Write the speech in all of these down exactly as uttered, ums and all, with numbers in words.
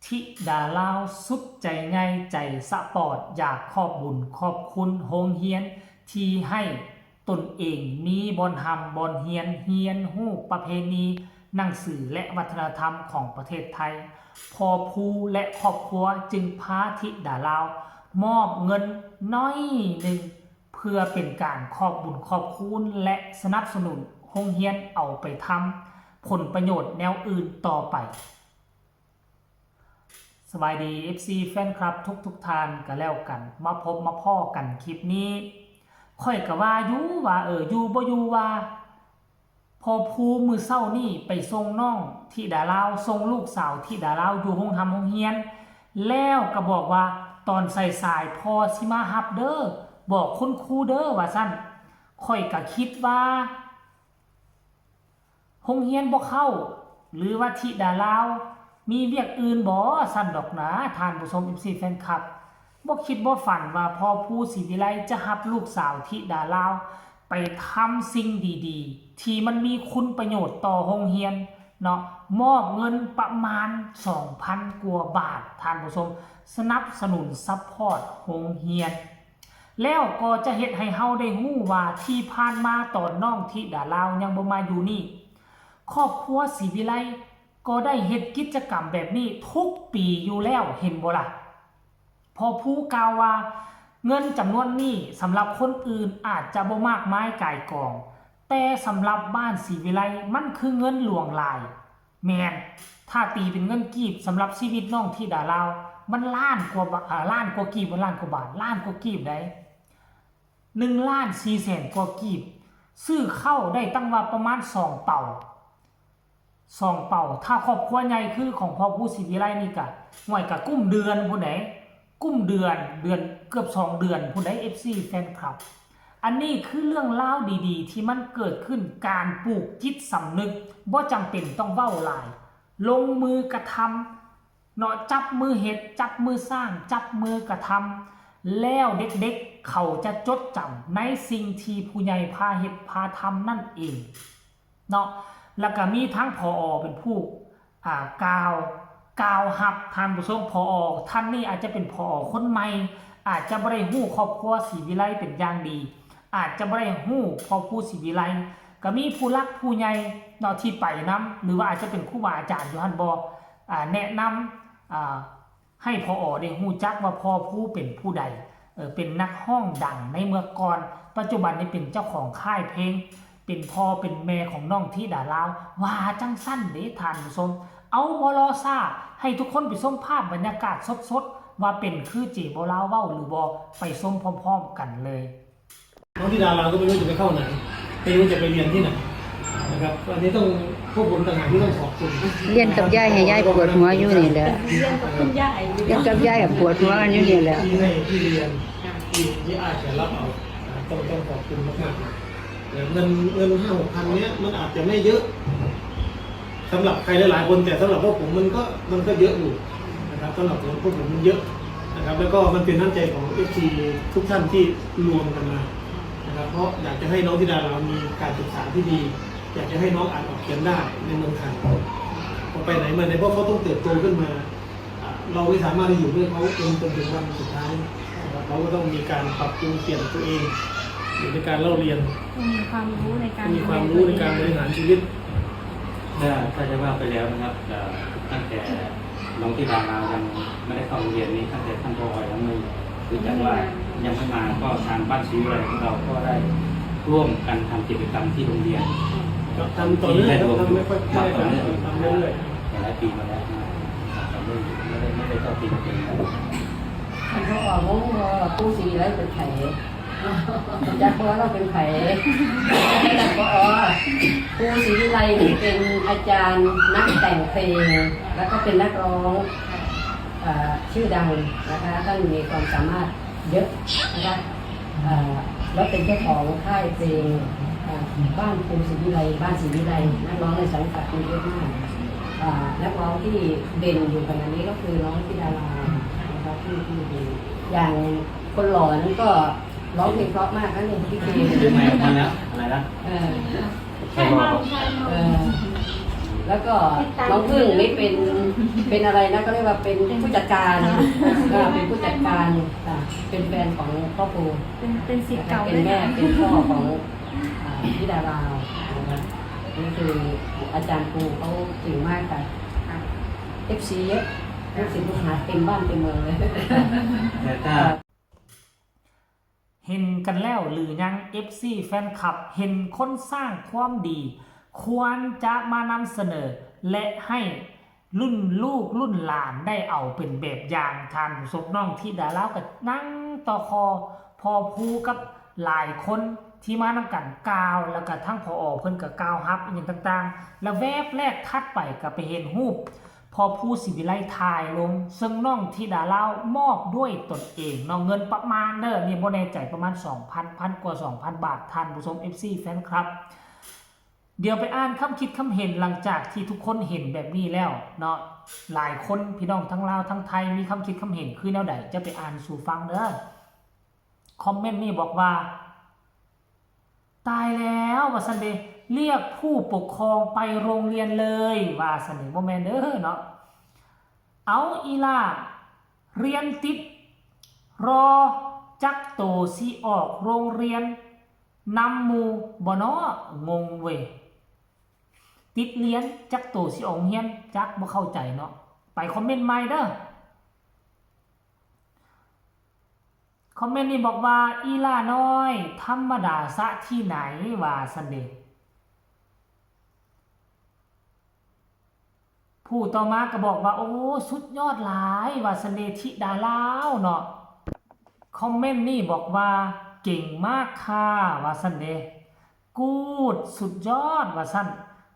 ธิดาลาวสุดใจใหญ่ใจสปอร์ต อยากขอบบุญขอบคุณโฮงเฮียนที่ให้ตนเองมีบ่อนฮ่ำบ่อนเฮียน เฮียนฮู้ประเพณี หนังสือและวัฒนธรรมของประเทศไทย พ่อภูและครอบครัวจึงพาธิดาลาวมอบเงินน้อยหนึ่ง เพื่อเป็นการขอบบุญขอบคุณและสนับสนุนโฮงเฮียนเอาไปทำผลประโยชน์แนวอื่นต่อไป สบายดี เอฟซี แฟนคลับทุกๆท่านก็แล้วกัน มาพบมาพ้อกันคลิปนี้ ข้อยก็ว่าอยู่ว่า เออ อยู่บ่อยู่ว่า พ่อภูมื้อเช้านี้ไปส่งน้องธิดาลาว ส่งลูกสาวธิดาลาวอยู่โฮงฮ่ำโฮงเฮียน แล้วก็บอกว่าตอนสายๆพ่อสิมารับเด้อ บอกคุณครูเด้อ ว่าซั่น ข้อยก็คิดว่า โฮงเฮียนบ่เข้า หรือว่าธิดาลาวมีเวียกอื่นบ่ ซั่นดอกนะ ท่านผู้ชม เอฟซี แฟนคลับ บ่คิดบ่ฝันว่าพ่อภูศรีวิไลจะรับลูกสาวธิดาลาวไปทำสิ่งดีๆ ที่มันมีคุณประโยชน์ต่อโฮงเฮียนเนาะ มอบเงินประมาณสองพันกว่าบาท ท่านผู้ชม สนับสนุนซัพพอร์ตโฮงเฮียน แล้วก็จะเฮ็ดให้เฮาได้ฮู้ว่าที่ผ่านมาตอนน้องธิดาลาวยังบ่มาอยู่นี่ ครอบครัวศรีวิไลก็ได้เฮ็ดกิจกรรมแบบนี้ทุกปีอยู่แล้ว เห็นบ่ล่ะ พ่อภูกล่าวว่า เงินจำนวนนี้สำหรับคนอื่นอาจจะบ่มากมายก่ายกอง แต่สำหรับบ้านศรีวิไลมันคือเงินหลวงหลาย แม่น ถ้าตีเป็นเงินกีบสำหรับชีวิตน้องธิดาลาว มันล้านกว่าบาท อ่า ล้านกว่ากีบ มันล้านกว่าบาท ล้านกว่ากีบได้ หนึ่งล้านสี่แสนกว่ากีบ ซื้อข้าวได้ตั้งว่าประมาณสองเป๋า สองเป๋า ถ้าครอบครัวใหญ่คือของพ่อภูศรีวิไลนี่กะ ห่วยกะกุ้มเดือนพู้นใด กุ้มเดือน เดือน เกือบสองเดือนพู้นใด เอฟซี แฟนคลับ อันนี้คือเรื่องราวดีๆ ที่มันเกิดขึ้น การปลูกจิตสำนึก บ่จำเป็นต้องเว้าหลาย ลงมือกระทำ เนาะ จับมือเฮ็ด จับมือสร้าง จับมือกระทำ แล้วเด็กๆ เขาจะจดจำในสิ่งที่ผู้ใหญ่พาเฮ็ดพาทำนั่นเอง เนาะ แล้วก็มีทั้ง ผอ เป็นผู้ อ่า กล่าว กล่าวรับ ท่านผู้ชม ผอ ท่านนี้อาจจะเป็น ผอ คนใหม่ อาจจะบ่ได้ฮู้ครอบครัวศรีวิไลเป็นอย่างดี อาจจะบ่ได้ฮู้พ่อภูศรีวิไล ก็มีผู้หลักผู้ใหญ่เนาะที่ไปนำ หรือว่าอาจจะเป็นครูบาอาจารย์อยู่หั่นบ่ อ่า แนะนำ อ่า ให้ ผอ ได้ฮู้จักว่าพ่อภูเป็นผู้ใด เอ่อ เป็นนักฮ้องดังในเมื่อก่อน ปัจจุบันนี้เป็นเจ้าของค่ายเพลง เป็นพ่อเป็นแม่ของน้องธิดาลาว ว่าจั่งซั่นเด้ท่านผู้ชม เอาบ่รอช้า ให้ทุกคนไปชมภาพบรรยากาศสดๆ ว่าเป็นคือเจบ่ลาวเว้าหรือบ่ ไปชมพร้อมๆ กันเลย น้องธิดาลาวก็ไม่รู้จะไปเข้าไหน ไม่รู้จะไปเรียนที่ไหนนะครับ อันนี้ต้องพวกผมต่างหากที่ต้องขอบคุณ เรียนกับยายให้ยายปวดหัวอยู่นี่แหละ เรียนกับคุณยายอยู่ เรียนกับยายปวดหัวกันอยู่นี่แหละ ที่ให้ที่เรียนที่ที่อาจจะรับเอานะครับต้องต้องขอบคุณมากๆนะเงินเงินห้าหกพันเนี้ยมันอาจจะไม่เยอะสำหรับใครหลายๆคนแต่สำหรับพวกผมมันก็มันก็เยอะอยู่นะครับสำหรับพวกผมมันเยอะนะครับ แล้วก็มันเป็นน้ำใจของเอฟซีทุกท่านที่รวมกันมานะครับเพราะอยากจะให้น้องธิดาลาวมีการศึกษาที่ดี อยากจะให้น้องอ่านออกเขียนได้ในเมืองไทยพอไปไหนมาไหนเพราะเขาต้องเติบโตขึ้นมาอ่าเราไม่สามารถที่อยู่ด้วยเขาจนจนถึงวันสุดท้ายนะครับเราก็ต้องมีการปรับปรุงเปลี่ยนตัวเองอยู่ในการเล่าเรียน มีความรู้ในการ มีความรู้ในการบริหารชีวิต ถ้าถ้าจะว่าไปแล้วนะครับเอ่อตั้งแต่น้องธิดาลาวยังไม่ได้เข้าโรงเรียนนี้ตั้งแต่ท่านผอยังไม่รู้จักว่ายังไม่มาก็ทางบ้านศรีวิไลของเราก็ได้ร่วมกันทำกิจกรรมที่โรงเรียน ทำต่อเนื่อง ที่ได้รวม ทำไม่ค่อย มาต่อเนื่อง ทำเรื่อย หลายปีมาแล้วนะครับทำเรื่อยๆไม่ได้ไม่ได้เข้าปีละปี คันเขาออกวงว่าผู้สีไรเป็นไผจักว่าเราเป็นไผแต่ก็อ๋อผู้สีวิไลนี่เป็นอาจารย์นักแต่งเพลง แล้วก็เป็นนักร้องเอ่อชื่อดังนะคะท่านมีความสามารถเยอะนะคะเอ่อแล้วเป็นเจ้าของค่ายเพลงเอ่อบ้านภูศรีวิไลบ้านศรีวิไลนักร้องในสังกัดมีเยอะมาก อ่านักร้องที่เด่นอยู่ขณะนี้ก็คือน้องธิดาลาวนะคะที่ที่เด่นอย่างคนหล่อนั้นก็ร้องเพลงเพราะมากนั่นเองพี่เค เชียงใหม่ออกมาแล้วอะไรนะ เออเออแล้วก็น้องพึ่งนี่เป็น เป็นอะไรนะ ก็เรียกว่าเป็นผู้จัดการ อ่า เป็นผู้จัดการ อ่า เป็นแฟนของพ่อครู เป็น เป็นศิษย์เก่า เป็นแม่ ด้วยนะ เป็นพ่อของ อ่า ธิดาลาวนะคะ นี่คืออาจารย์ครูเขาเก่งมากค่ะ เอฟซี เยอะ ลูกศิษย์ลูกหาเต็มบ้านเต็มเมืองเลย แต่ถ้า เห็นกันแล้วหรือยัง เอฟซี แฟนคลับ เห็นคนสร้างความดี ควรจะมานำเสนอ และให้รุ่นลูกรุ่นหลานได้เอาเป็นแบบอย่าง ท่านผู้ชม น้องธิดาลาวก็นั่งต่อคอ พ่อครูกับหลายคนที่มานำกันกล่าว แล้วก็ทั้ง ผอ เพิ่นก็กล่าวรับอหย่างต่างๆ แล้วแวบแรกถัดไปก็ไปเห็นรูป พ่อครูศรีวิไลถ่ายลง ซึ่งน้องธิดาลาวมอบด้วยตนเองเนาะ เงินประมาณเด้อ นี่บ่แน่ใจ ประมาณ สองพัน พันกว่า สองพัน บาท ท่านผู้ชม เอฟซี แฟนคลับ เดี๋ยวไปอ่านคำคิดคำเห็นหลังจากที่ทุกคนเห็นแบบนี้แล้วเนาะ หลายคนพี่น้องทั้งลาวทั้งไทยมีคำคิดคำเห็นคือแนวใด จะไปอ่านสู่ฟังเด้อ คอมเมนต์นี่บอกว่า ตายแล้ว ว่าซั่นเด้ เรียกผู้ปกครองไปโรงเรียนเลย ว่าซั่นเด้ บ่แม่นเด้อเนาะ เอาอีหล่า เรียนติดรอ จักโตสิออกโรงเรียนนำหมู่บ่น้อ งงเว้ย ติดเรียน จักโตสิออกโรงเรียน จัก บ่เข้าใจเนาะ ไปคอมเมนต์ใหม่เด้อ คอมเมนต์นี้บอกว่า อีหล่าน้อย ธรรมดาซะที่ไหน ว่าซั่นเด้ ผู้ต่อมาก็บอกว่า โอ้ สุดยอดหลาย ว่าซั่นเด้ ธิดาลาวเนาะ คอมเมนต์นี้บอกว่า เก่งมากค่ะ ว่าซั่นเด้ กู๊ด สุดยอด ว่าซั่น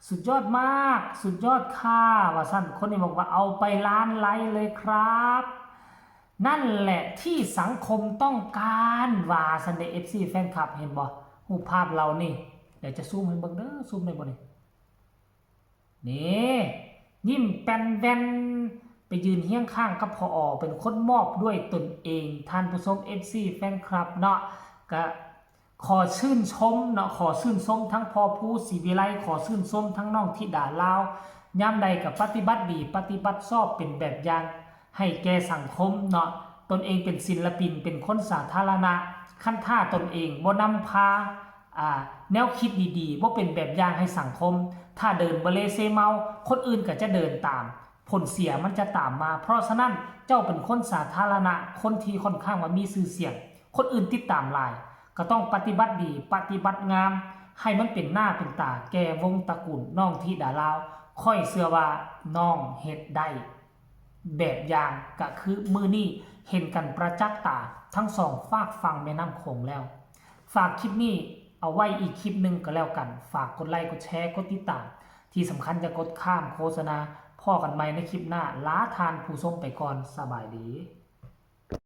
สุดยอดมาก สุดยอดค่ะ ว่าซั่น คนนี้บอกว่า เอาไปล้านไลค์เลยครับ นั่นแหละที่สังคมต้องการ ว่าซั่นเด้ เอฟซี แฟนคลับ เห็นบ่ รูปภาพเหล่านี้ เดี๋ยวจะซูมให้เบิ่งเด้อ ซูมได้บ่นี่ นี่ ยิ้มแป้นแว่น ไปยืนเคียงข้างกับ ผอ เป็นคนมอบด้วยตนเอง ท่านผู้ชม เอฟซี แฟนคลับ เนาะ ก็ขอชื่นชมเนาะ ขอชื่นชมทั้งพ่อครูศรีวิไล ขอชื่นชมทั้งน้องธิดาลาว ยามใดก็ปฏิบัติดี ปฏิบัติชอบ เป็นแบบอย่างให้แก่สังคมเนาะ ตนเองเป็นศิลปิน เป็นคนสาธารณะ คันถ้าตนเองบ่นำพา อ่า แนวคิดดีๆ บ่เป็นแบบอย่างให้สังคม ถ้าเดินบ่เลเซเมา คนอื่นก็จะเดินตาม ผลเสียมันจะตามมา เพราะฉะนั้นเจ้าเป็นคนสาธารณะ คนที่ค่อนข้างว่ามีชื่อเสียง คนอื่นติดตามหลาย ก็ต้องปฏิบัติดี ปฏิบัติงาม ให้มันเป็นหน้าเป็นตาแก่วงตระกูลน้องธิดาลาว ข้อยเชื่อว่าน้องเฮ็ดได้ แบบอย่างก็คือมื้อนี้เห็นกันประจักษ์ตาทั้งสองฟากฝั่งแม่น้ำโขงแล้ว ฝากคลิปนี้เอาไว้อีกคลิปหนึ่งก็แล้วกัน ฝากกดไลค์ กดแชร์ กดติดตาม ที่สำคัญอย่ากดข้ามโฆษณา พ้อกันใหม่ในคลิปหน้า ลาท่านผู้ชมไปก่อน สบายดี